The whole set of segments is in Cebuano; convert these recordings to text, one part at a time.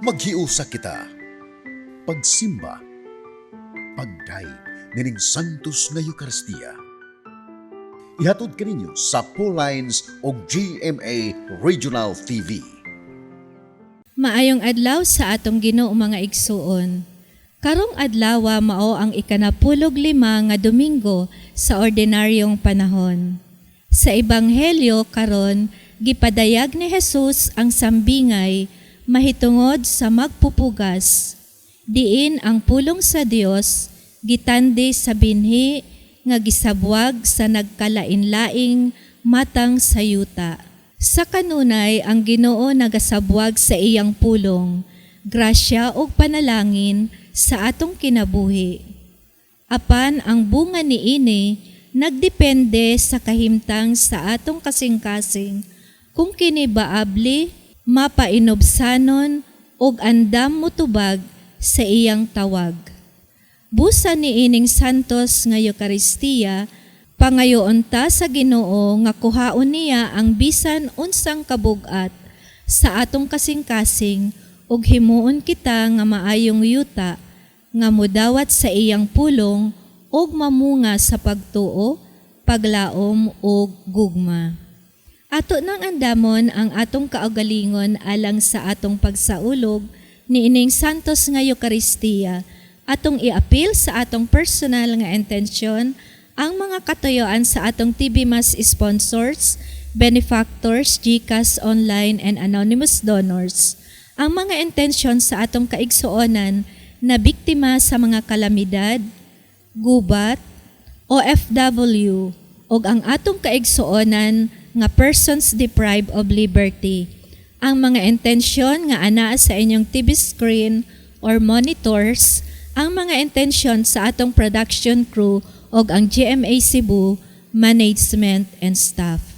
Maghiusa kita. Pagsimba. Pagdayeg nining Santos nga Eukaristiya. Ihatod kaninyo sa Lines o GMA Regional TV. Maayong adlaw sa atong Ginoo, mga igsuon. Karong adlawa mao ang 15 nga Domingo sa ordinaryong panahon. Sa Ebanghelyo karon, gipadayag ni Jesus ang sambingay mahitungod sa magpupugas. Diin ang pulong sa Dios gitandi sa binhi nga gisabwag sa nagkalain-laing matang sa yuta. Sa kanunay, ang Ginoo nagasabwag sa iyang pulong, grasya ug panalangin sa atong kinabuhi. Apan ang bunga niini nagdepende sa kahimtang sa atong kasing-kasing kung kini baabli, mapainubsanon ug andam motubag sa iyang tawag. Busa niining Santos nga Eukaristiya, pangayoon ta sa Ginoo nga kuhaon niya ang bisan unsang kabug-at sa atong kasing-kasing ug himuon kita nga maayong yuta nga mudawat sa iyang pulong ug mamunga sa pagtuo, paglaom ug gugma. Ato nang andamon ang atong kaugalingon alang sa atong pagsaulog niining Santos nga Eukaristiya. Atong iapil sa atong personal nga intensyon ang mga katuyoan sa atong TV Mass sponsors, benefactors, GCash online and anonymous donors. Ang mga intensyon sa atong kaigsuonan na biktima sa mga kalamidad, gubat, OFW, ug ang atong kaigsuonan nga persons deprived of liberty. Ang mga intensyon nga anaa sa inyong TV screen or monitors, ang mga intensyon sa atong production crew ug ang GMA Cebu management and staff.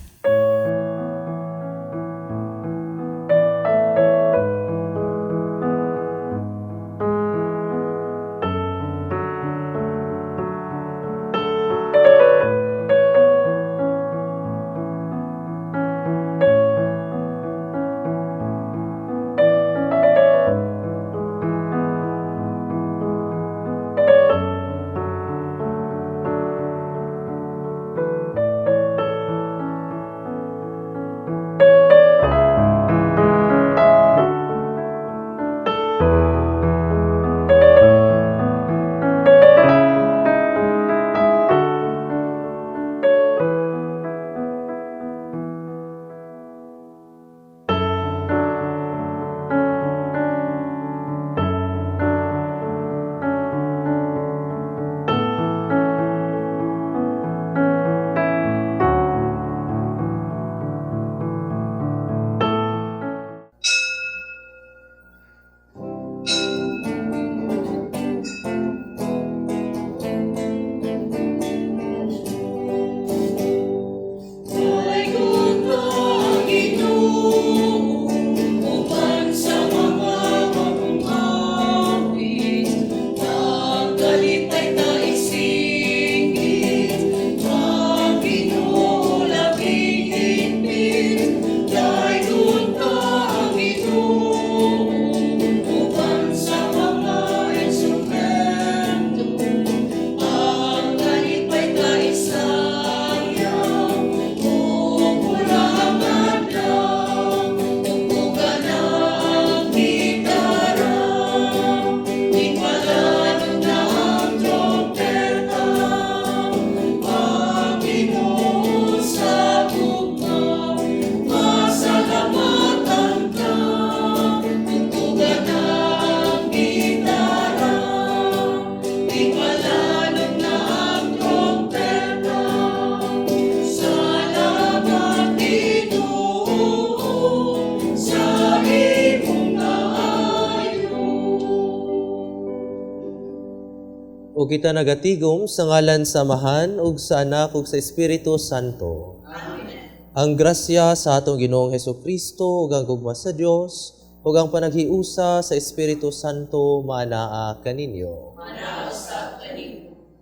Ug kita nagatigom sa ngalan sa Amahan ug sa Anak ug sa Espiritu Santo. Amen. Ang grasya sa atong Ginoong Hesukristo ug ang gugma sa Dios ug ang panaghiusa sa Espiritu Santo maanaa kaninyo.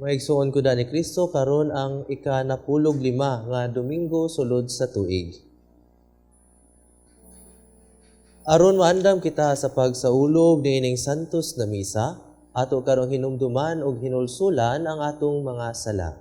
Maigsuon ko ni Kristo, karon ang 15 nga Domingo sulod sa tuig. Aron maandam kita sa pagsaulog niining santos na misa, ato karong hinumduman og hinulsulan ang atong mga sala.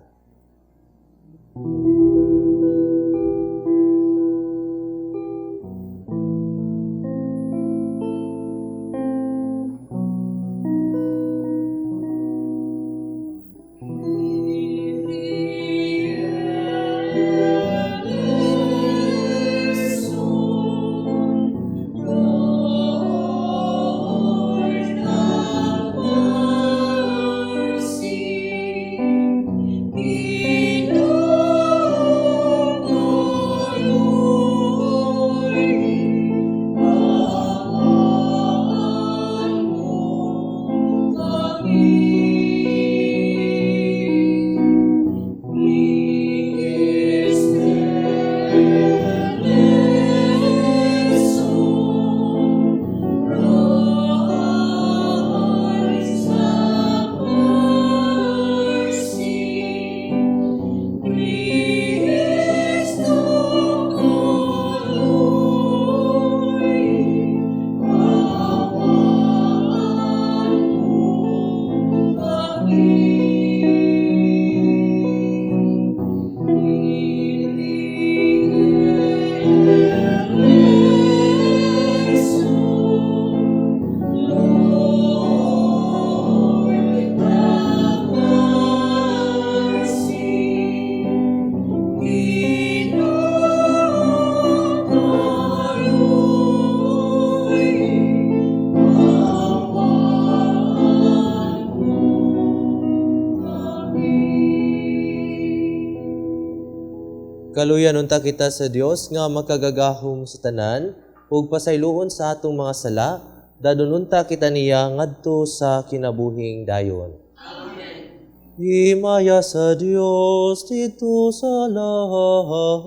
Kaluyan unta kita sa Dios nga makagagahom sa tanan ug pasayloon sa atong mga sala, dadon unta kita niya ngadto sa kinabuhing dayon. Himaya sa Dios didto sa langit.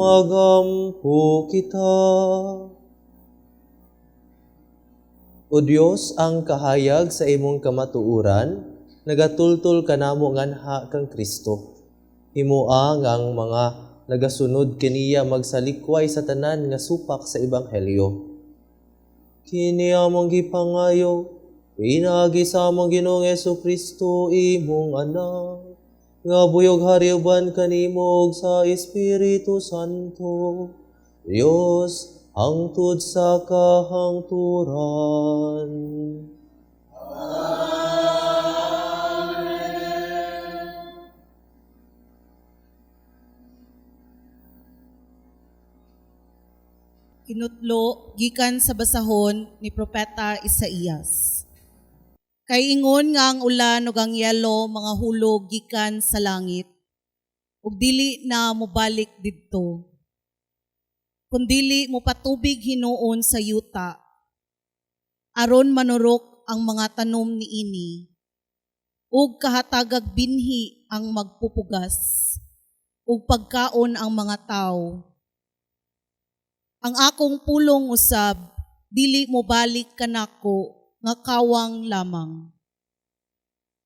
Magampo kita. O Dios, ang kahayag sa imong kamatuoran, nagatultol kanamo nganha kang Kristo. Himoa nga ang mga nagasunod kaniya magsalikway sa tanan nga supak sa ebanghelyo. Kini among gipangayo, pinaagi sa among Ginoong Hesukristo, imong anak, nga buhi ug hari uban kanimo ug sa Espiritu Santo, Dios, hangtod sa kahangturan. Amen. Kinutlo gikan sa basahon ni Propeta Isaías. Kay ingon nga ang ulan ug ang yelo mga hulog gikan sa langit, ug dili na mobalik didto. Kun dili mopatubig hinuon sa yuta, aron manurok ang mga tanom niini, ug kahatagag binhi ang magpupugas, ug pagkaon ang mga tawo. Ang akong pulong usab, dili mobalik kanako nga kawang lamang.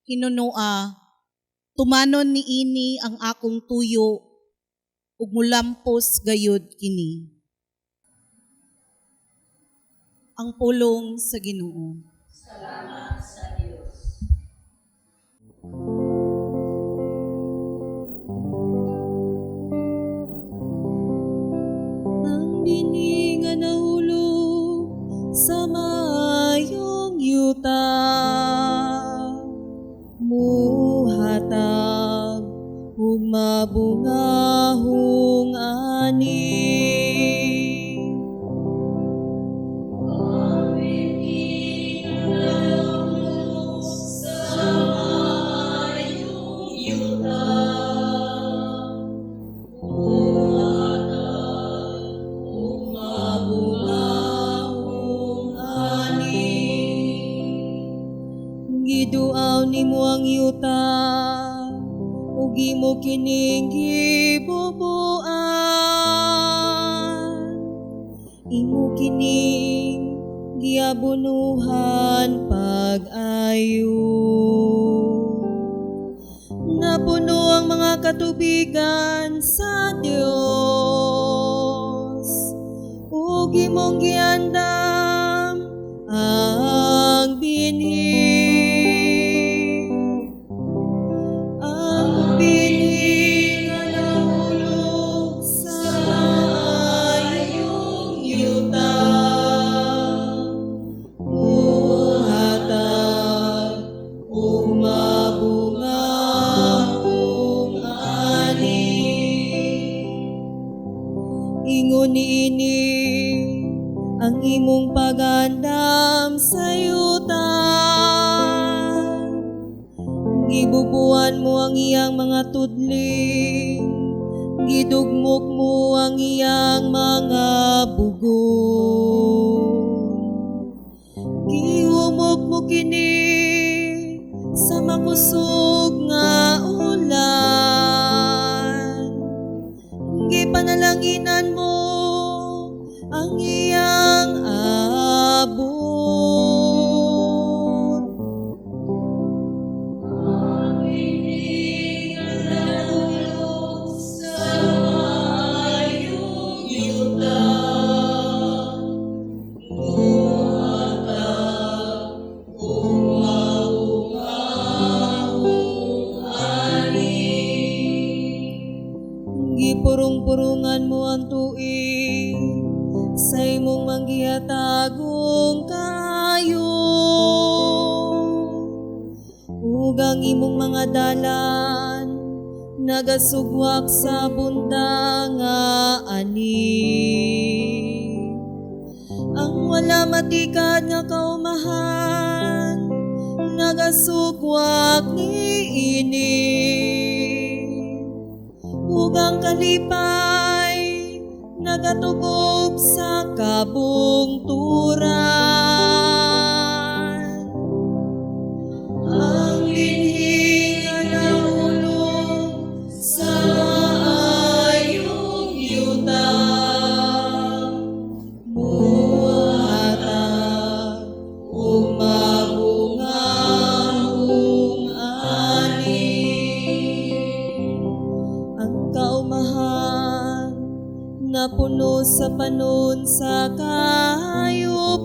Hinunoa, tumanon niini ang akong tuyo, ug mulampos gayud kini. Ang pulong sa Ginoo. Salamat sa Dios. Ang binhi nga nahulog sa maayong yuta, muhatag ug mabungahong ani. Ang binhi nga nahulog sa maayong yuta, muhatag ug mabungahong ani. Giduaw nimo ang yuta ug imo kining gibubuan. Imo kining giabunuhan pag-ayo. Napuno ang mga katubigan sa Dios ug imong giandam ang binhi. Ang binhi nga nahulog sa maayong yuta, muhatag ug mabungahong ani. Ingon niini ang imong pagandam sa yuta. Gibubuan mo ang iyang mga tudling, gidugmok mo ang iyang mga bugon. Gihumok mo kini sa makusog nga ulan. Gipanalanginan mo ang iyang abot. Ang binhi nga nahulog sa maayong yuta, muhatag ug mabungahong ani. Gipurong-purungan mo ang tuig sa imong manggihatagong kaayo. Ug ang imong mga dalan nagasugwak sa bundang nga ani. Ang wala matikad nga kaumahan nagasugwak niini. Ug ang kalipay nagatubob sa kabungturan. Ang binhi nga nahulog sa maayong yuta, Napuno sa panon sa kayupan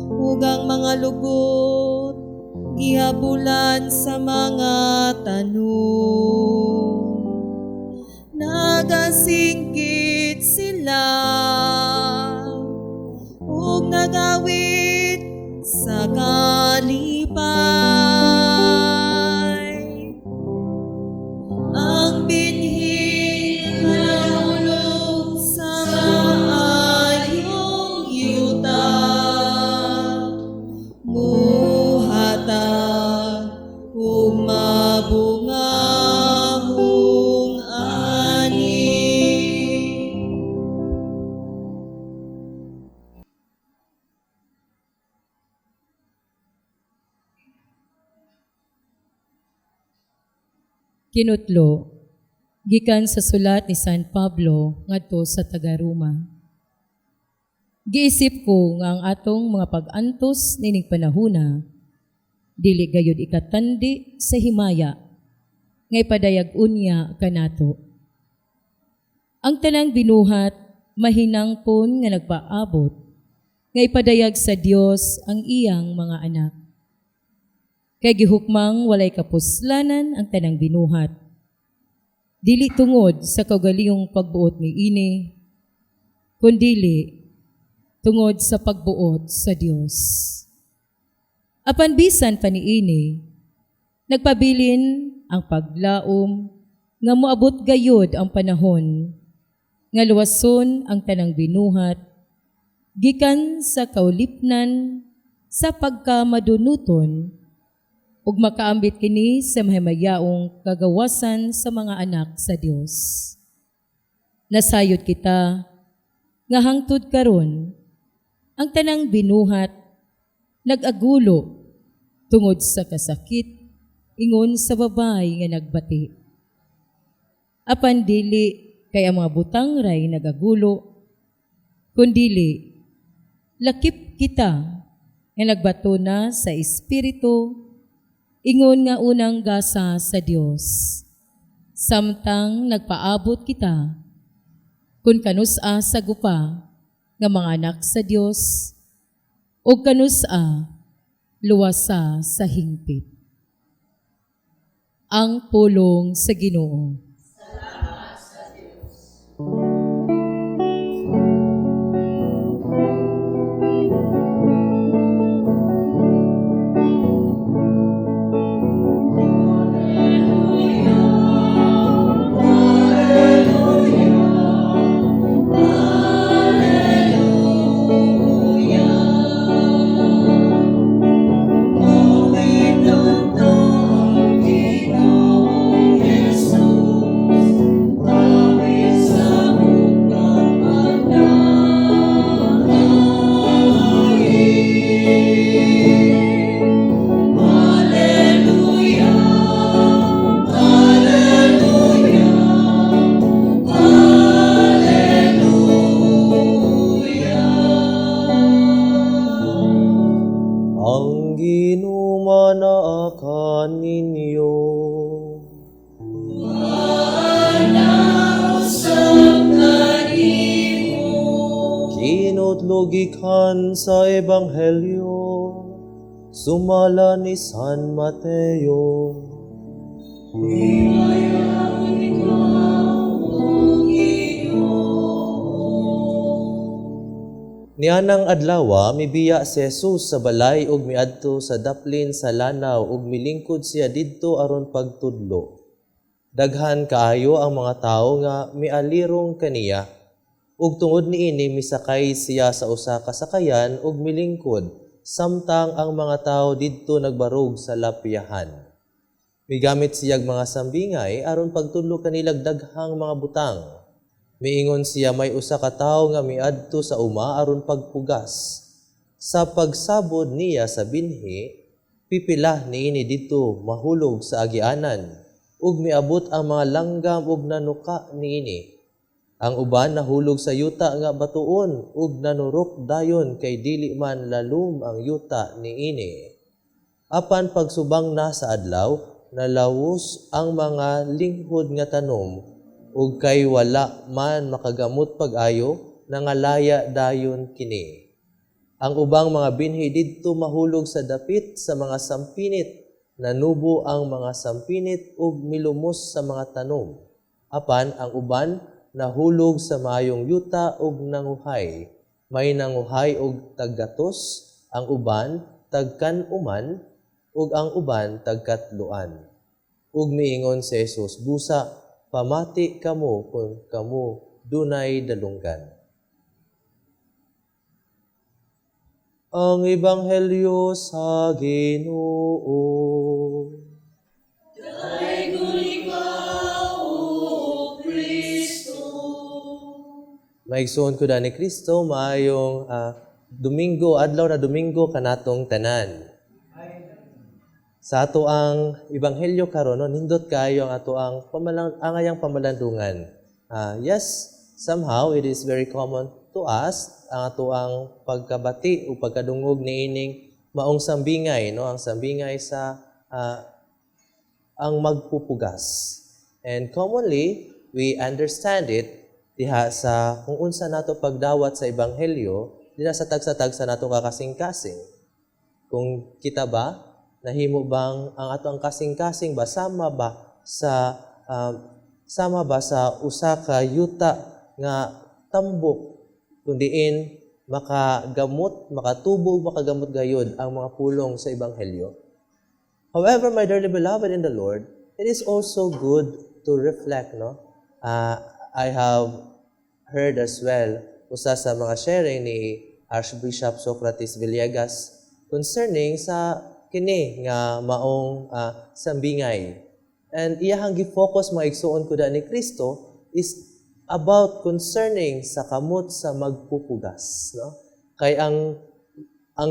ug ang mga lugot gihabulan sa mga tanom. Nagasingkit sila ug nagawit sa kalipay. Ang binhi nahulog sa maayong yuta, muhatag ug mabunga mong ani. Kinutlo gikan sa sulat ni San Pablo ngadto sa taga-Roma. Giisip ko nga ang atong mga pag-antos nining panahuna dili gayud ikatandi sa himaya nga ipadayag unya kanato. Ang tanang binuhat mahinangpon nga nagpaabot nga ipadayag sa Dios ang iyang mga anak. Kay gihukmang walay kapuslanan ang tanang binuhat. Dili tungod sa kaugalingong pagbuot niini, kundili tungod sa pagbuot sa Dios. Apan bisan pa niini, nagpabilin ang paglaom nga moabot gayud ang panahon nga luwason ang tanang binuhat gikan sa kaulipnan sa pagkamadunuton ug makaambit kini sa mahimayaong kagawasan sa mga anak sa Dios. Nasayod kita nga hangtod karon ang tanang binuhat nag-agulo tungod sa kasakit ingon sa babay nga nagbati. Apan dili kay ang mga butang ray nagagulo, kundili lakip kita nga nagbato na sa Espiritu ingon nga unang gasa sa Dios. Samtang nagpaabot kita kung kanus-a sa gupa nga mga anak sa Dios o kanus-a luwasa sa hingpit. Ang pulong sa Ginoo. Ang Ginoo manaa kaninyo. Kinutlo gikan sa Ebanghelyo sumala ni San Mateo. Nianang adlawa mibiya si Jesus sa balay ug miadto sa daplin sa lanaw ug milingkod siya didto aron pagtudlo. Daghan kaayo ang mga tawo nga mialirong kaniya. Ug tungod niini misakay siya sa usa ka sakayan ug milingkod samtang ang mga tawo didto nagbarog sa lapyahan. Migamit siyag mga sambingay aron pagtudlo kanilag daghang mga butang. Miingon siya may usa ka tawo nga miadto sa uma aron pagpugas. Sa pagsabod niya sa binhi, pipila niini didto mahulog sa agianan ug miabot ang mga langgam ug nanuka niini. Ang uban nahulog sa yuta nga batuon ug nanurok dayon kay dili man lalum ang yuta niini. Apan pagsubang na sa adlaw, nalawos ang mga linghod nga tanom Ug kay wala man makagamot pag-ayo, nangalaya dayon kini. Ang ubang mga binhi didto mahulog sa dapit sa mga sampinit, nanubo ang mga sampinit ug milumos sa mga tanom. Apan ang uban nahulog sa maayong yuta ug nanguhay. May nanguhay og taggatos, ang uban tagkan-uman, ug ang uban tagkatloan. Ug miingon si Jesus, "Busa, pamati kamo kung kamo dunay dalunggan." Ang Ebanghelyo sa Ginoo. Daig ikaw, O Kristo. Maigsoon ko ni Kristo, maayong Domingo, adlaw na Domingo kanatong tanan. Sa ato ang ebanghelyo karon, no, nindot kaayo ang ato ang angayang pamalandungan. Yes, somehow it is very common to us ang ato ang pagkabati o pagkadungog niining maong sambingay, no, ang sambingay sa ang magpupugas. And commonly, we understand it diha sa kung unsa nato pagdawat sa ebanghelyo, diha sa tagsa-tagsa nato kakasing-kasing. Kung kita ba nahimo bang ang ato ang kasing-kasing ba sama ba sa usa ka yuta nga tambok kung diin makagamot, makatubo, makagamot gayod ang mga pulong sa ebanghelyo? However, my dearly beloved in the Lord, it is also good to reflect, no? I have heard as well usa sa mga sharing ni Archbishop Socrates Villegas concerning sa kini nga maong sambingay. And iyahang gi-focus, mga igsuon ko ni Kristo, is about concerning sa kamot sa magpupugas, no? Kay ang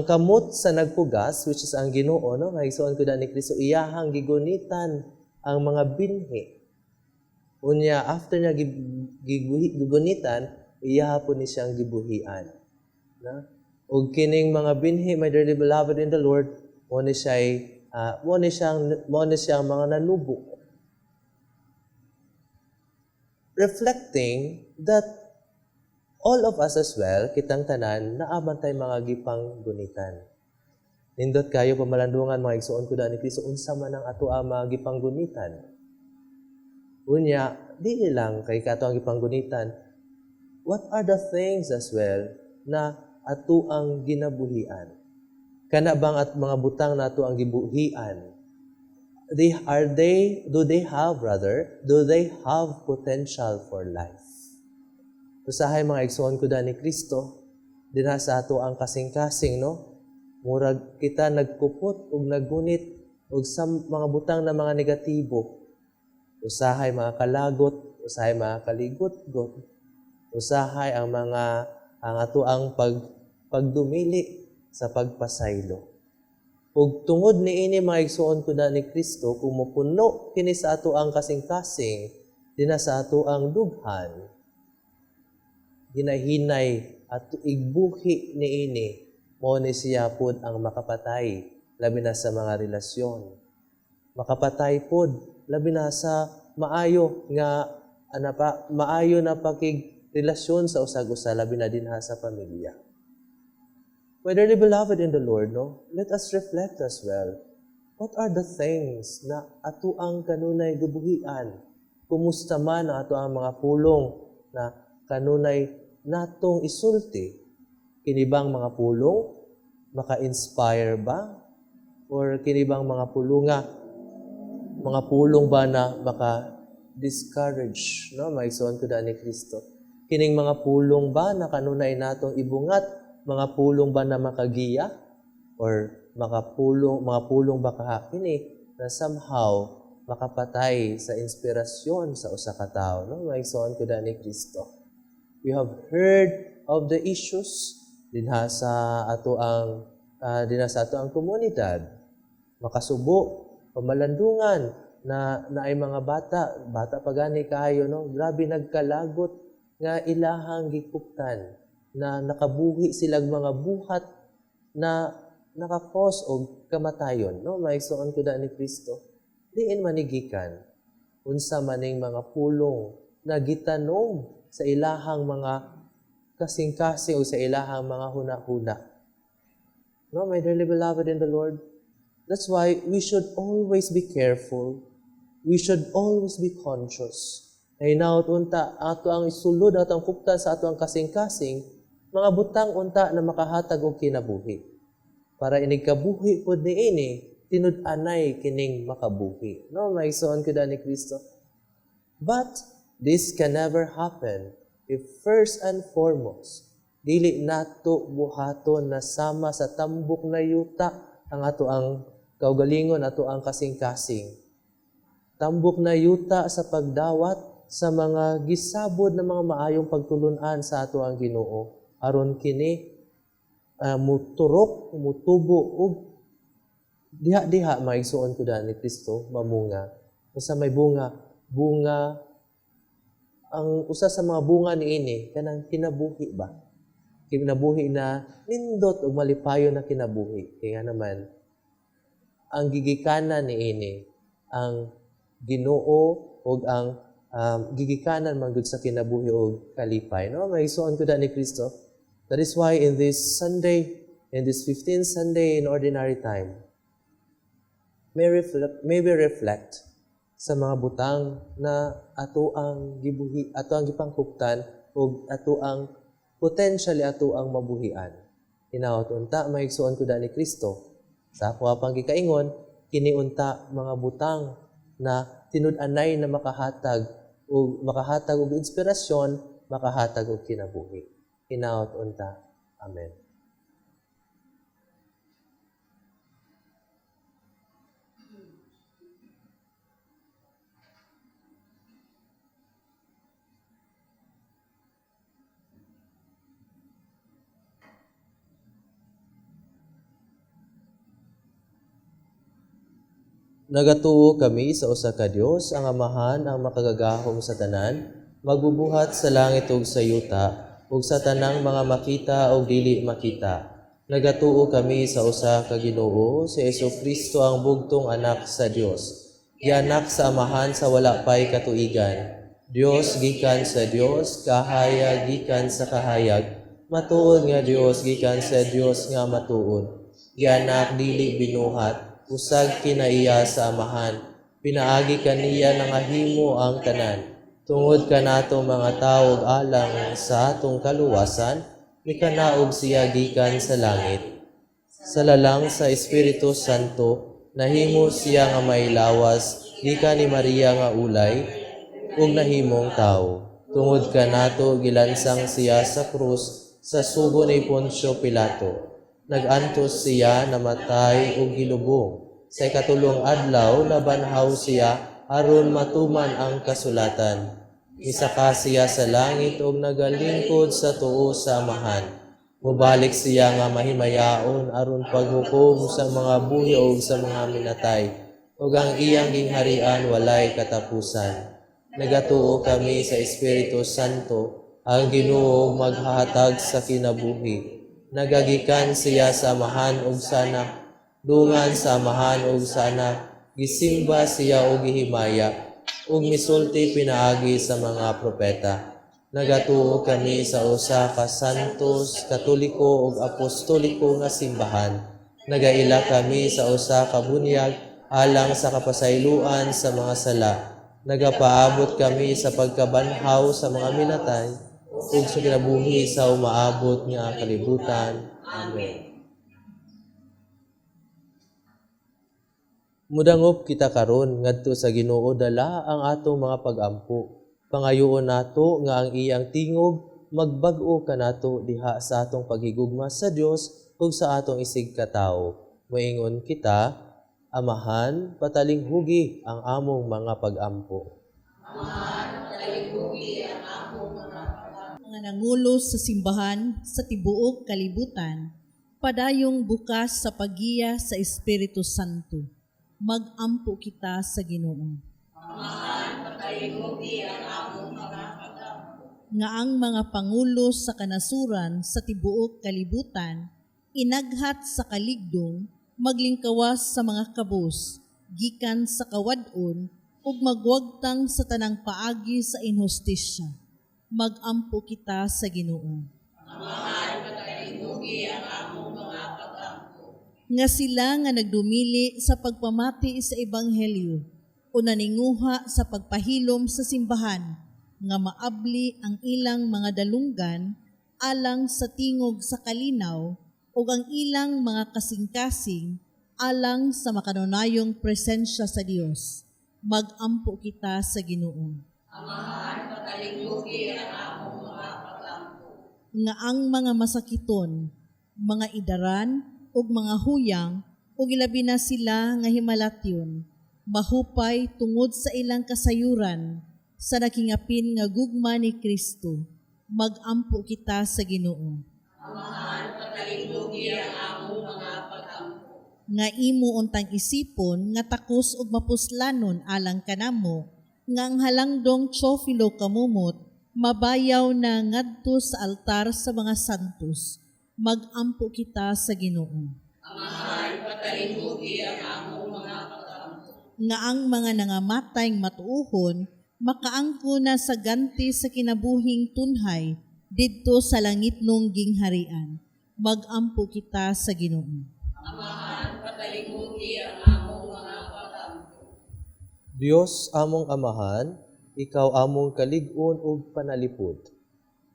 kamot sa nagpugas, which is ang Ginoo, no, mga igsuon ko ni Kristo, iyahang gigunitan ang mga binhi. Unya after niya gigunitan, iyaha po ni siyang gibuhian. Na? Ug kining mga binhi, my dearly beloved in the Lord, mo ni siyang mga nanubo. Reflecting that all of us as well, kitang tanan, naa man tay mga gipanggunitan. Nindot kayo pamalandungan, mga igsuon ko ni Kristo, unsa man ang ato ang mga gipanggunitan. Unya, di lang kay kato ang gipanggunitan. What are the things as well na ato ang ginabuhian? Kana bang at mga butang nato ang gibuhian? They are they do they have rather do they have potential for life? Usahay, mga igsoon ko ni Kristo, dinha sa ato ang kasing-kasing, no? Murag kita nagkupot ug naggunit og sa mga butang na mga negatibo. Usahay mga kalagot, usahay mga kaligutgot, usahay ang ato ang pagdumili sa pagpasaylo. Ug tungod niini, mga igsuon ko na ni Kristo, kung mopuno kini sa ato ang kasing-kasing, dinha sa ato ang dughan, ginahinay at igbuhi niini, mao ni siya pod ang makapatay, labi na sa mga relasyon. Makapatay pod, labi na sa maayo nga ana pa, maayo na pakig relasyon sa usag-usa, labi na dinha sa pamilya. My dearly beloved in the Lord, no, let us reflect as well. What are the things na ato ang kanunay gibuhian? Kumusta man ang ato ang mga pulong na kanunay natong isulti? Kini bang mga pulong maka-inspire ba? Or kini bang mga pulong ba na maka-discourage, no, mga igsoon ko ni Kristo? Kining mga pulong ba na kanunay natong ibungat, mga pulong ba na makagiya or mga pulong ba kaha kini na somehow makapatay sa inspirasyon sa usa ka tawo, no, mga igsoon ko ni Kristo? We have heard of the issues dinha sa ato ang komunidad, makasubo pamalandungan na naay mga bata, bata pa gani kaayo, no, grabe nagkalagot nga ilahang gikuptan na nakabuhi silag mga buhat na naka-cause og kamatayon, no, mga igsoon ko ni Kristo? Diin man ni gikan? Unsa maning mga pulong na gitanom sa ilahang mga kasing-kasing o sa ilahang mga huna-huna. No, my dearly beloved in the Lord, that's why we should always be careful. We should always be conscious. Ay hinaot unta ato ang isulod, ato ang kuptan sa ato ang kasing-kasing, mga butang unta na makahatag og kinabuhi. Para inig kabuhi pod niini, tinud-anay kining makabuhi. No, mga igsoon ko ni Kristo. But this can never happen if first and foremost, dili nato buhaton na sama sa tambok na yuta ang ato ang kaugalingon, ato ang kasing-kasing. Tambok na yuta sa pagdawat sa mga gisabod na mga maayong pagtulunan sa ato ang Ginoo aron kini muturok, mutubo ug diha-diha, mga igsuon ko ni Kristo, mamunga. Usa may bunga, bunga ang usa sa mga bunga niini kanang kinabuhi ba? Kinabuhi na nindot ug malipayon na kinabuhi. Kaya naman ang gigikanan niini ang Ginoo ug ang gigikanan man gud sa kinabuhi ug kalipay. No, mga igsuon ko ni Kristo. That is why in this Sunday, in this 15th Sunday in Ordinary Time, may we reflect sa mga butang na ato ang gibuhi, ato ang gipangkuptan ug ato ang potentially ato ang mabuhian. Hinaot unta, mga igsuon ko ni Kristo. Sa ako pang gikaingon, kini unta mga butang na tinud-anay na makahatag og inspirasyon, makahatag og kinabuhi. Hinaot unta. Amen. Nagatuo kami sa usa ka Dios, ang Amahan, ang makagagahom sa tanan, magbubuhat sa langit ug sa yuta, ug sa tanang mga makita ug dili makita. Nagatuo kami sa usa ka Ginoo, si Hesukristo, ang bugtong anak sa Dios. Gianak sa Amahan sa wala pay katuigan. Dios gikan sa Dios, kahayag gikan sa kahayag, matuod nga Dios gikan sa Dios nga matuod. Gianak, dili binuhat, usag kinaiya sa Amahan. Pinaagi kaniya nangahimo ang tanan. Tungod kanato mga tawo ug alang sa atong kaluwasan, mikanaog siya gikan sa langit. Sa lalang sa Espiritu Santo, nahimo siya nga may lawas gikan ni Maria nga ulay ug nahimong tawo. Tungod kanato gilansang siya sa krus sa sugo ni Poncio Pilato. Nagantos siya, namatay ug gilubong. Sa ikatulong adlaw nabanhaw siya aron matuman ang kasulatan. Misaka siya sa langit ug nagalingkod sa tuo sa Amahan. Mubalik siya nga mahimayaon aron paghukom sa mga buhi ug sa mga minatay, ug ang iyang gingharian walay katapusan. Nagatuo kami sa Espiritu Santo, ang Ginoo maghahatag sa kinabuhi. Nagagikan siya sa Amahan ug sa Anak, dungan sa Amahan ug sa Anak, gisimba siya ug gihimaya, ug misulti pinaagi sa mga propeta. Nagatuo kami sa usa ka santos, katoliko ug apostoliko nga simbahan. Nagaila kami sa usa ka bunyag alang sa kapasayloan sa mga sala. Nagapaabot kami sa pagkabanhaw sa mga minatay ug sa kinabuhi sa umaabot nga kalibutan. Amen. Mudangop kita karon ngadto sa Ginoo dala ang atong mga pagampo. Pangayoon nato nga ang iyang tingog magbag-o kanato diha sa atong paghigugma sa Dios ug sa atong isigkatawo. Moingon kita, Amahan, patalinghugi ang among mga pagampo. Mga nangulo sa simbahan sa tibuok kalibutan, padayong bukas sa paggiya sa Espiritu Santo. Magampo kita sa Ginoo. Nga ang mga pangulo sa kanasuran sa tibuok kalibutan, inaghat sa kaligdong, maglingkawas sa mga kabus, gikan sa kawad-on, ug magwagtang sa tanang paagi sa inhustisya. Magampo kita sa Ginoo. Nga sila nga nagdumili sa pagpamati sa ebanghelyo o naninguha sa pagpahilom sa simbahan, nga maabli ang ilang mga dalunggan alang sa tingog sa kalinaw ug ang ilang mga kasing-kasing alang sa makanunayong presensya sa Dios. Magampo kita sa Ginoo. Nga ang mga masakiton, mga idaran ug mga huyang ug ilabi na sila nga himalatyon, mahupay tungod sa ilang kasayuran sa nakingapin nga gugma ni Kristo. Magampo kita sa Ginoo. Nga imo untang isipon nga takos ug mapuslanon alang kanamo, nga ang halangdong Teofilo kamumot mabayaw na ngadto sa altar sa mga santos. Magampo kita sa Ginoo. Nga ang mga nangamatay matuohon makaangko na sa ganti sa kinabuhing tunhay didto sa langitnong gingharian. Magampo kita sa Ginoo. Dios among Amahan, ikaw among kalig-on ug panalipod.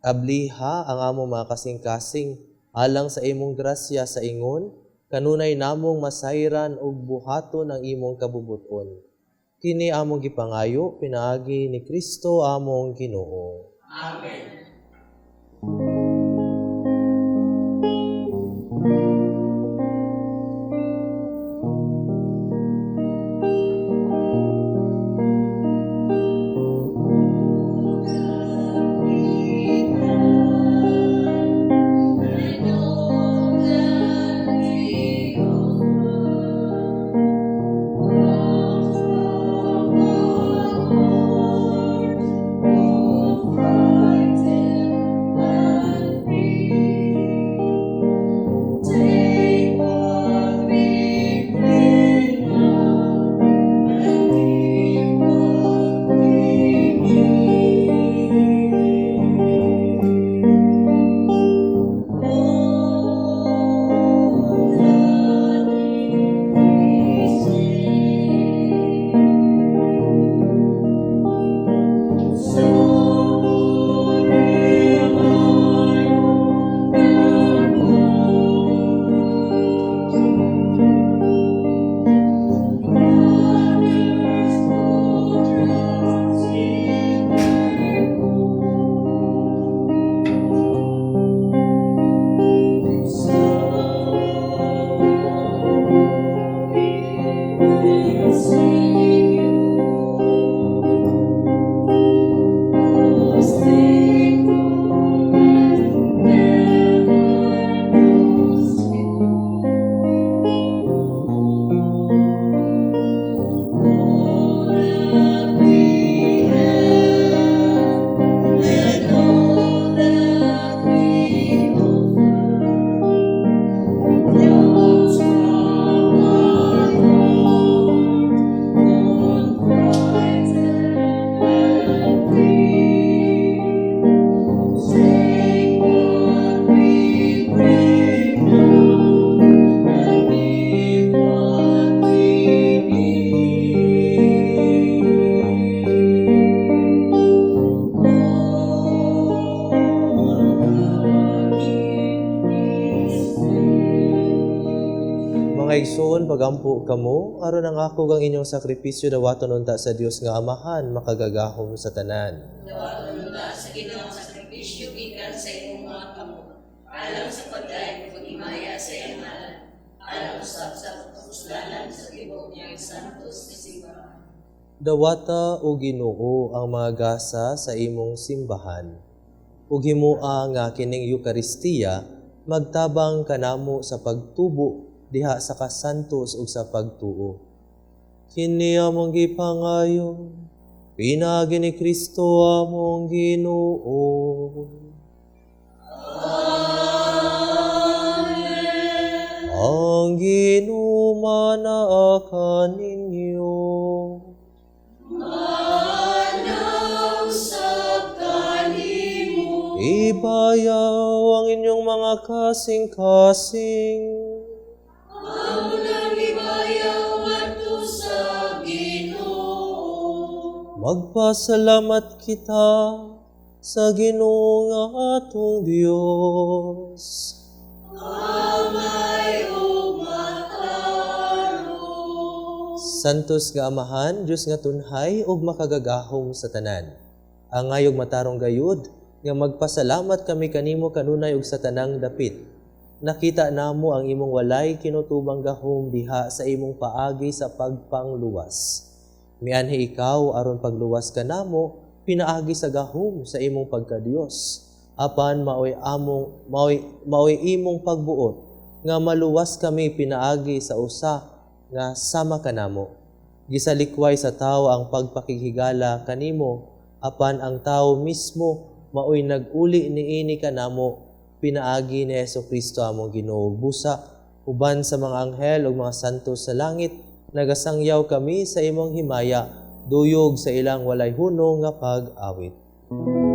Abliha ang among mga kasing-kasing alang sa imong grasya sa ingon, kanunay namong masayran ug buhaton ang imong kabubuton. Kini among gipangayo pinaagi ni Kristo among Ginoo. Amen. Mga igsoon, pagampo kamo, aron ang ako ang inyong sakripisyo dawaton unta sa Dios nga Amahan makagagahom sa tanan. Dawaton unta sa Ginoo ang sakripisyo gikan sa imong mga kamot, alang sa pagdayeg ug paghimaya sa iyang ngalan, alang usab sa kapuslanan sa tibuok niyang santos nga simbahan. Dawata o Ginoo ang mga gasa sa imong simbahan, ug himoa nga kining Eukaristiya magtabang kanamo sa pagtubo diha sa kasantos ug sa pagtuo. Kini among gipangayo pinaagi ni Kristo among Ginoo. Amen. Ang Ginoo manaa kaninyo. Ibayaw ang inyong mga kasing-kasing. Amo nang ibayaw ngadto sa Ginoo. Magpasalamat kita sa Ginoo nga atong Dios. Angay ug matarong. Santos nga Amahan, Dios nga tunhay ug makagagahom sa tanan. Angay ug matarong gayud nga magpasalamat kami kanimo kanunay ug sa tanang dapit. Nakita namo ang imong walay kinutubang gahom diha sa imong paagi sa pagpangluwas. Mianhi ikaw aron pagluwas kanamo pinaagi sa gahom sa imong pagkadiyos. Apan maoy imong pagbuot nga maluwas kami pinaagi sa usa nga sama kanamo. Gisalikway sa tawo ang pagpakighigala kanimo, apan ang tawo mismo maoy nag-uli niini kanamo pinaagi ni Hesukristo among Ginoo. Busa uban sa mga anghel ug mga santo sa langit, nagasangyaw kami sa imong himaya, duyog sa ilang walay hunong nga pag-awit. Santos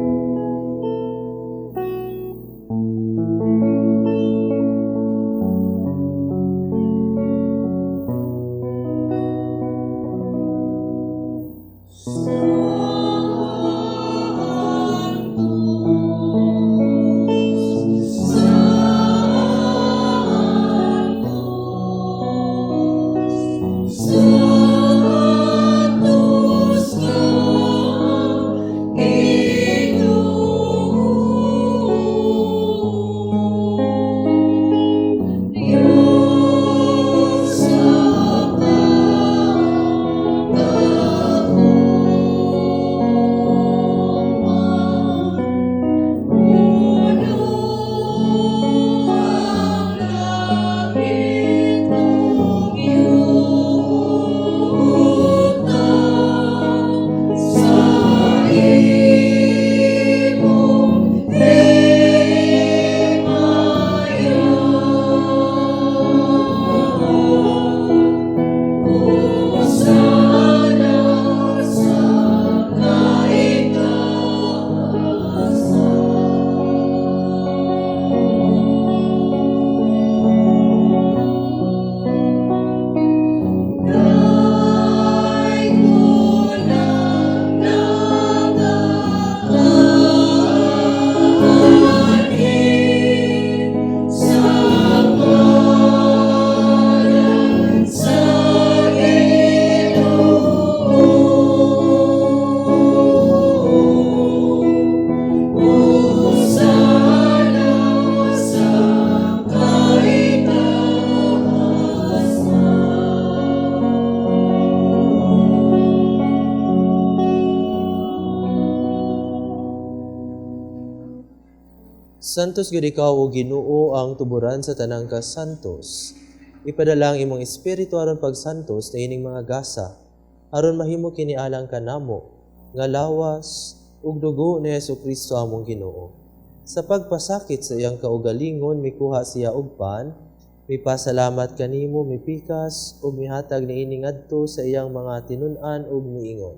nga Ginoo, Dios sa pagkagahom, puno ang langit ug yuta sa imong himaya. Hosana sa kaitaasan. Kay kunang nagaanhi sa ngalan sa Ginoo. Hosana sa kaitaasan. Santos gyud ikaw o Ginoo ang tuburan sa tanang kasantos. Ipadala ang imong espiritu aron pagsantos niining mga gasa, aron mahimo kini alang kanamo nga lawas ug dugo ni Hesukristo among Ginoo. Sa pagpasakit sa iyang kaugalingon mikuha siya og pan, mipasalamat kanimo, mipikas ug mihatag niini ngadto sa iyang mga tinun-an ug miingon: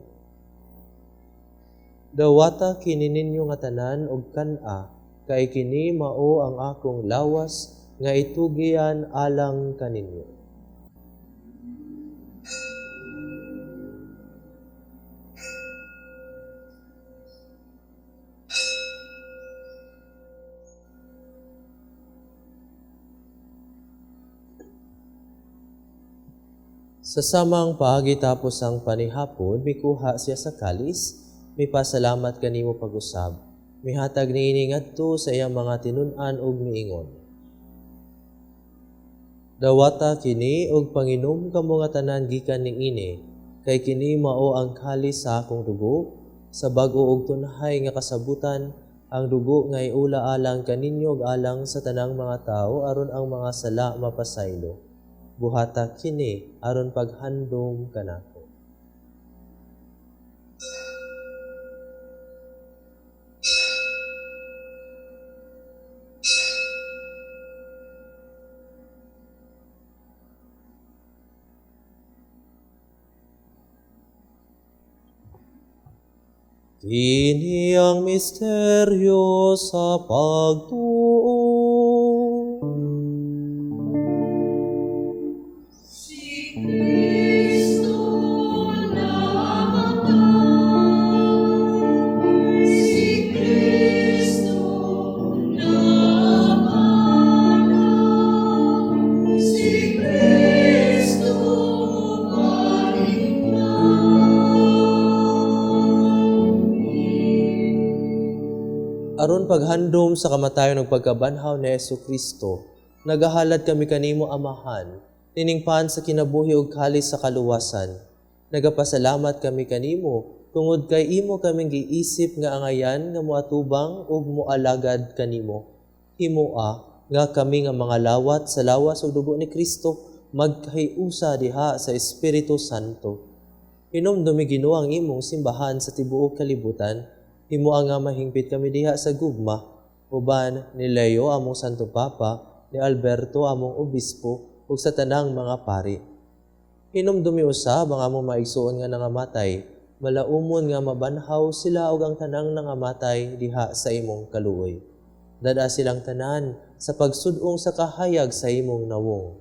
Dawata kini ninyo nga tanan og kan-a, kay kini mao ang akong lawas nga itugian alang kaninyo. Sa samang paagi tapos ang panihapon, mikuha siya sa kalis, mipasalamat kanimo pag-usab, mihatag niini ngadto sa iyang mga tinun-an ug miingon: Dawata kini og panginom kamo nga tanan gikan niini, kay kini mao ang kalis sa akong dugo, sa bag-o ug tunhay nga kasabutan, ang dugo nga iula alang kaninyo ug alang sa tanang mga tawo aron ang mga sala mapasaylo. Buhata kini aron paghandom kanako. Kini ang misteryo sa pagtuo. Si Kristo namatay, si Kristo nabanhaw, si Kristo balik na. Aron paghandom sa kamatayon ug pagkabanhaw ni Hesukristo, nagahalad kami kanimo, Amahan, tiningpan sa kinabuhi ug kalis sa kaluwasan. Nagapasalamat kami kanimo tungod kay imo kaming giisip nga angayan nga moatubang ug moalagad kanimo. Himoa nga kami nga mga lawat sa lawas ug dugo ni Kristo magkahiusa diha sa Espiritu Santo. Hinumdumi, Ginoo, ang imong simbahan sa tibuok kalibutan. Himoa nga mahingpit kami diha sa gugma uban ni Leo among Santo Papa, ni Alberto among obispo ug sa tanang mga pari. Hinumdumi usab ang among maigsuon nga nangamatay, malaumon nga mabanhaw sila ug ang tanang nangamatay diha sa imong kaluoy. Dad-a silang tanan sa pagsud-ong sa kahayag sa imong nawong.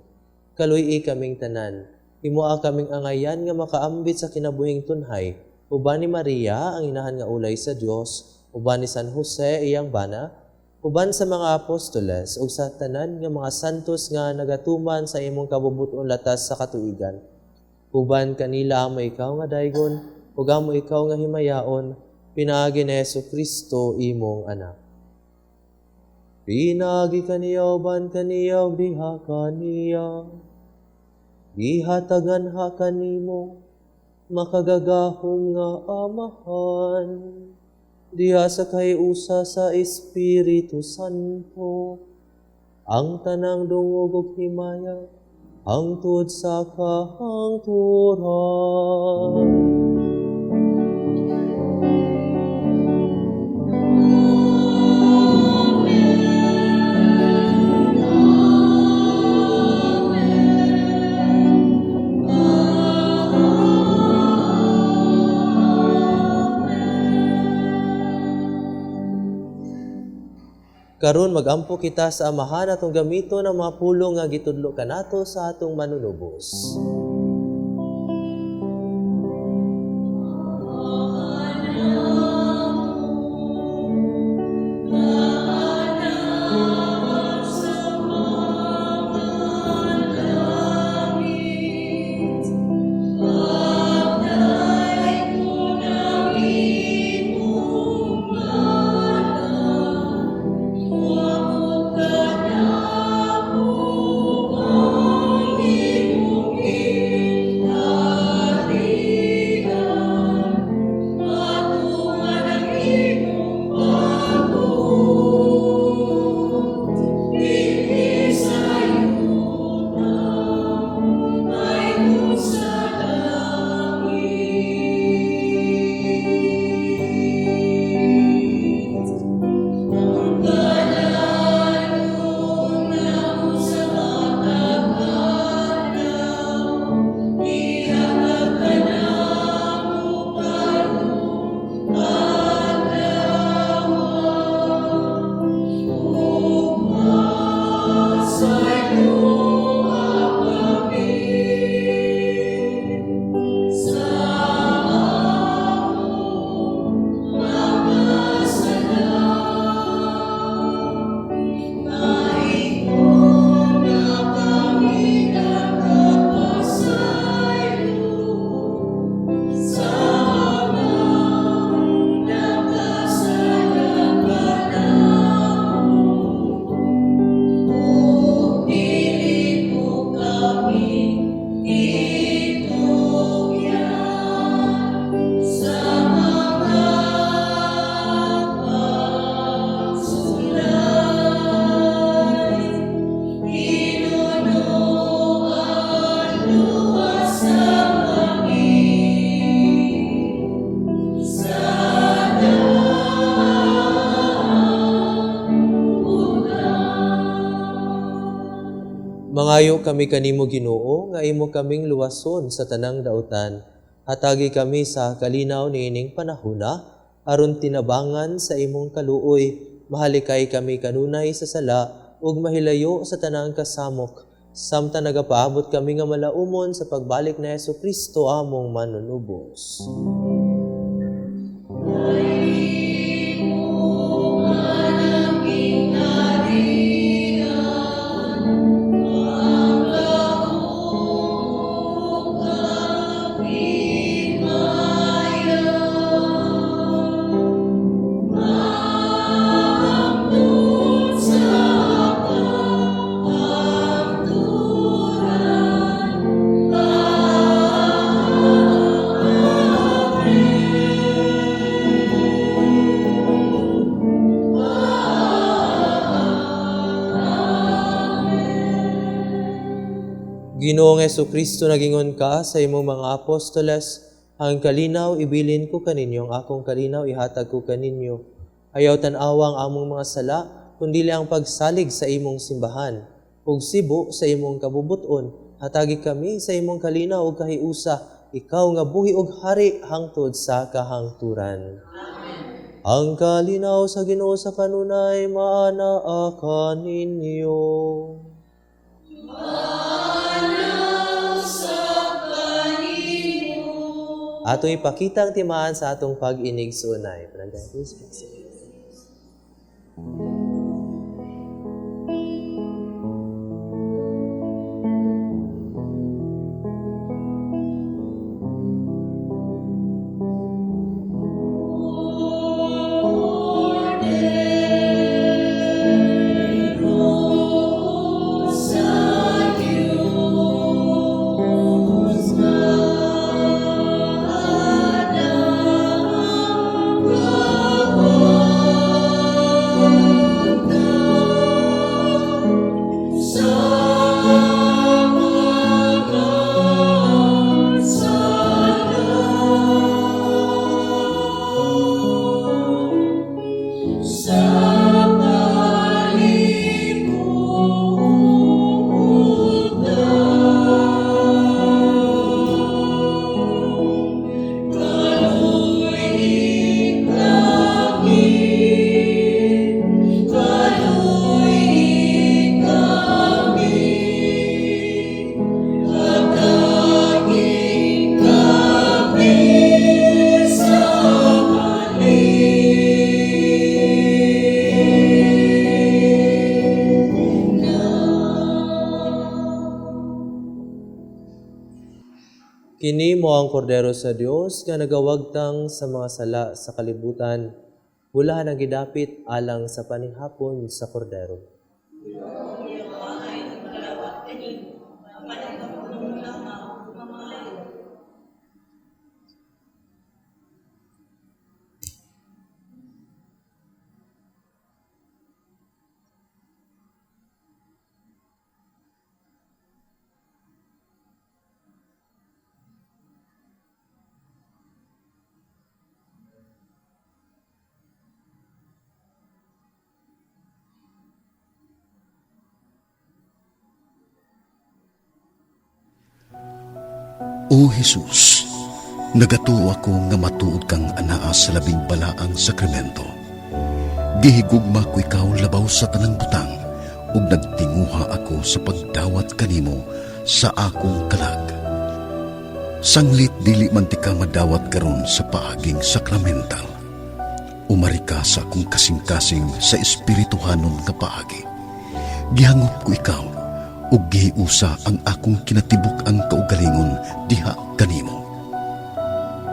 Kaluy-i kaming tanan, himoa kaming angayan nga makaambit sa kinabuhing tunhay, uban ni Maria ang inahan nga ulay sa Dios, uban ni San Jose iyang bana, uban sa mga apostoles ug sa tanan nga mga santos nga nagatuman sa imong kabubut-on latas sa katuigan. Uban kanila amo ikaw nga daygon ug amo ikaw nga himayaon, pinaagi ni Hesukristo imong anak. Pinaagi kaniya, uban kaniya ug diha kaniya, gihatagan ha kanimo, makagagahom nga Amahan, diha sa kahiusa sa Espiritu Santo, ang tanang dungog ug himaya hangtod sa kahangturan. Karon magampo kita sa Amahan atong gamiton ang mga pulong nga gitudlo kanato sa atong manunubos. Mangayo kami kanimo, Ginoo, nga imo kaming luwason sa tanang dautan. Hatagi kami sa kalinaw niining panahona. Aron tinabangan sa imong kaluoy, mahalikay kami kanunay sa sala ug mahilayo sa tanang kasamok, samtang nagapaabot kami nga malaumon sa pagbalik ni Hesukristo among manunubos. Ginoong Hesukristo, nagingon ka sa imong mga apostoles, ang kalinaw ibilin ko kaninyo, ang akong kalinaw ihatag ko kaninyo. Ayaw tan-awa ang among mga sala, kundi ang pagsalig sa imong simbahan. Ug sibo sa imong kabubuton, hatagi kami sa imong kalinaw ug kahiusa, ikaw nga buhi ug hari hangtod sa kahangturan. Amen. Ang kalinaw sa Ginoo sa kanunay maanaa kaninyo. Atong ipakita ang timaan sa atong pag-inig sunay. Kini mo ang kordero sa Dios nga nagawagtang sa mga sala sa kalibutan. Bulahan ang gidapit alang sa panihapon sa kordero. O Jesus, nagatuo ako nga matuod kang anaa sa labing balaang sakramento. Gihigugma ko ikaw labaw sa tanang butang ug nagtinguha ako sa pagdawat kanimo sa akong kalag. Sanglit dili man ti ka madawat karon sa paaging sakramental. Umari ka sa akong kasing-kasing sa espirituhanon nga paagi. Gihangop ko ikaw ug gihiusa ang akong kinatibuk ang kaugalingon diha kanimo.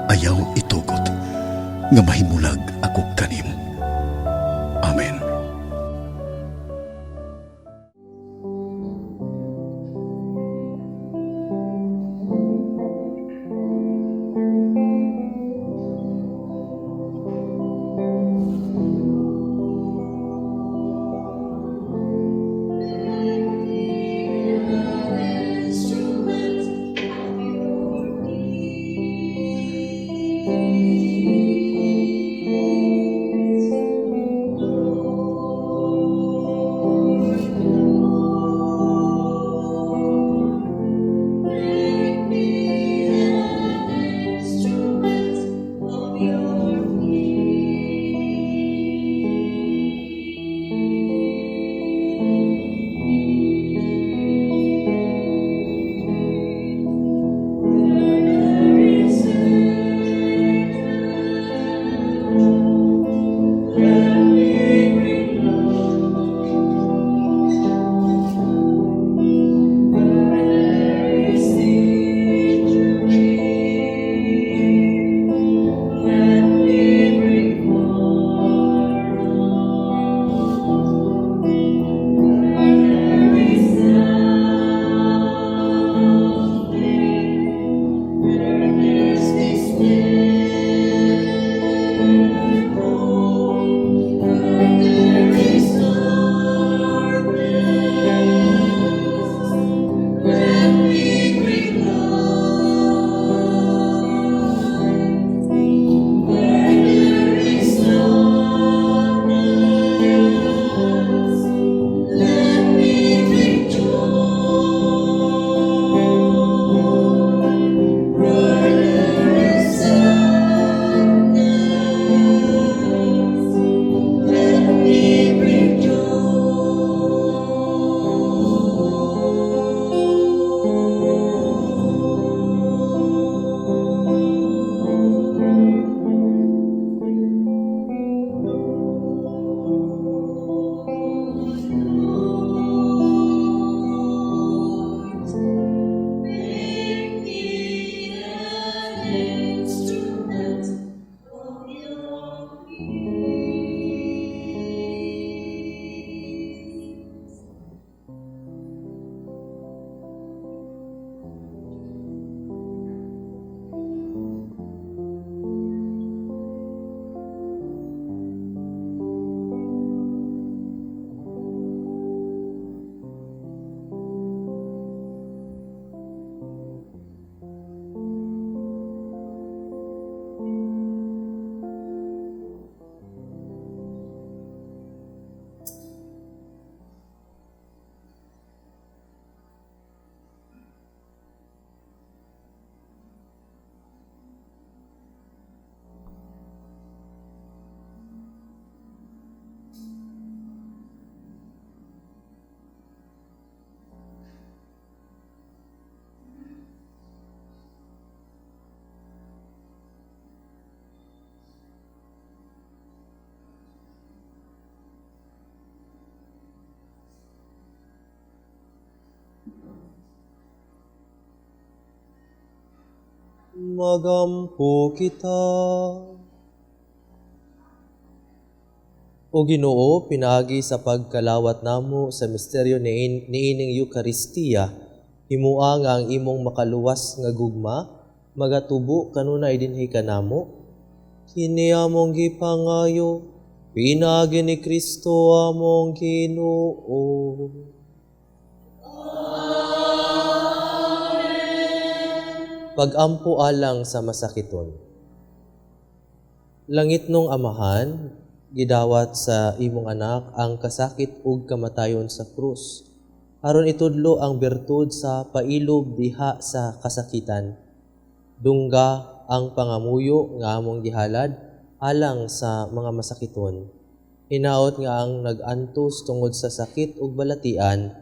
Ayaw itugot nga mahimulag ako kanimo. Amen. Magampo kita. O Ginoo, pinaagi sa pagkalawat namo sa misteryo niining Eukaristiya, himua nga ang imong makaluwas nga gugma magatubo kanunay dinhi kanamo. Kini among gipangayo pinaagi ni Kristo among Ginoo. Amen. Pag-ampo alang sa masakiton. Langitnong Amahan, gidawat sa imong anak ang kasakit ug kamatayon sa krus, aron itudlo ang bertud sa pailob diha sa kasakitan. Dungga ang pangamuyo nga among gihalad alang sa mga masakiton. Hinaot nga ang nag-antos tungod sa sakit ug balatian,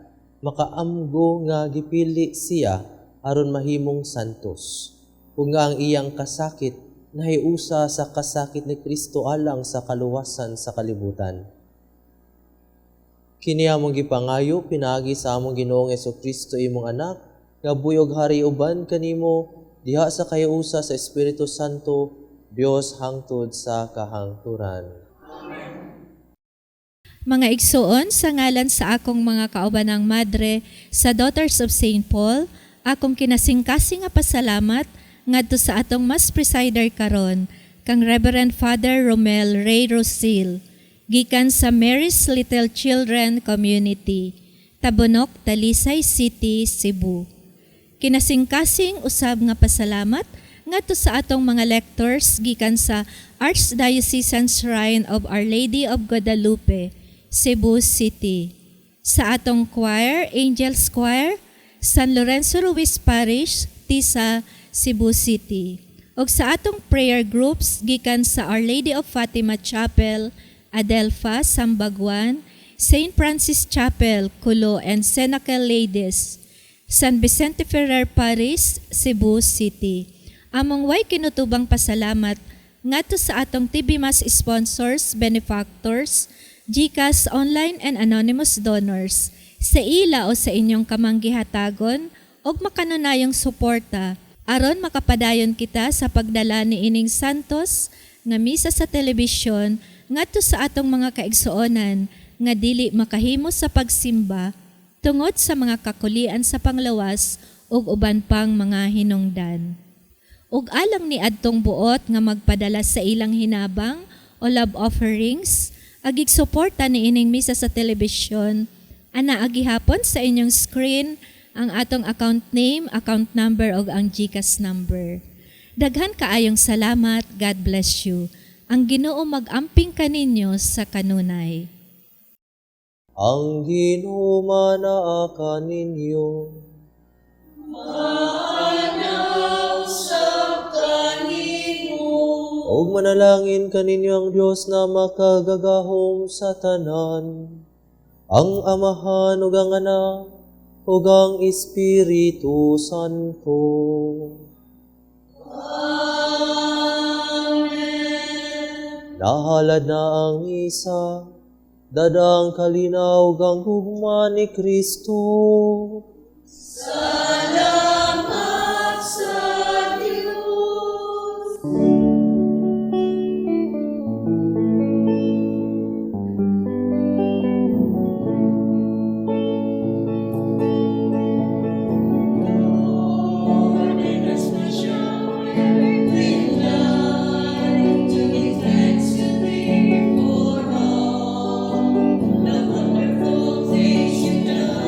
makaamgo nga gipili siya aron mahimong santos, ug nga ang iyang kasakit nahiusa sa kasakit ni Kristo alang sa kaluwasan sa kalibutan. Kini among gipangayo pinaagi sa among Ginoong Hesukristo, imong anak, nga buyog hari uban kanimo diha sa kahiusa sa Espiritu Santo, Dios hangtod sa kahangturan. Amen. Mga igsoon, sa ngalan sa akong mga kaubanang madre sa Daughters of St. Paul, akong kinasingkasing nga pasalamat ngadto sa atong Mass presider karon, kang Reverend Father Romel Ray Rosil, gikan sa Mary's Little Children Community, Tabunok, Talisay City, Cebu. Kinasingkasing usab nga pasalamat ngadto sa atong mga lectors gikan sa Archdiocesan Shrine of Our Lady of Guadalupe, Cebu City. Sa atong choir, Angels Choir, San Lorenzo Ruiz Parish, Tisa, Cebu City. Og sa atong prayer groups gikan sa Our Lady of Fatima Chapel, Adelpha, Sambaguan, St. Francis Chapel, Culo and Cenacle Ladies, San Vicente Ferrer Parish, Cebu City. Among way kinutubang pasalamat ngadto sa atong TV Mass sponsors, benefactors, GCash online and anonymous donors, sa ila o sa inyong kamanggihatagon og makanunayong suporta aron makapadayon kita sa pagdala ni ining Santos nga misa sa telebisyon ngadto sa atong mga kaigsuonan nga dili makahimo sa pagsimba tungod sa mga kakulian sa panglawas ug uban pang mga hinungdan. Ug alang ni adtong buot nga magpadala sa ilang hinabang o love offerings, agig suporta ni ining misa sa telebisyon, ana agihapon sa inyong screen ang atong account name, account number ug ang GCash number. Daghan kaayong salamat. God bless you. Ang Ginoo mag-amping kaninyo sa kanunay. Ang Ginoo manaa kaninyo. Usab kanimo. Ug manalangin kaninyo ang Dios na makagagahom sa tanan, ang Amahan ug ang Anak ug ang Espiritu Santo. Amen. Nahalad na ang misa, dadang kalinaw ug ang gugma ni Kristo. Salamat sa Dios. Lord, in a special way we like to give thanks to Thee for all the wonderful things You've done.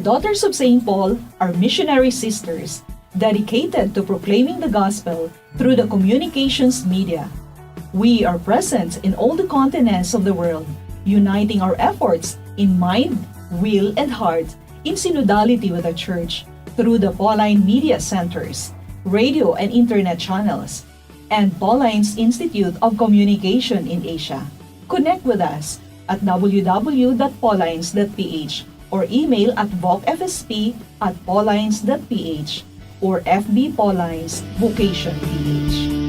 Daughters of St. Paul are missionary sisters dedicated to proclaiming the gospel through the communications media. We are present in all the continents of the world, uniting our efforts in mind, will, and heart in synodality with the Church through the Pauline Media Centers, radio and internet channels, and Paulines Institute of Communication in Asia. Connect with us at www.paulines.ph or email at vocfsp@paulines.ph or FB Paulines Vocation PH.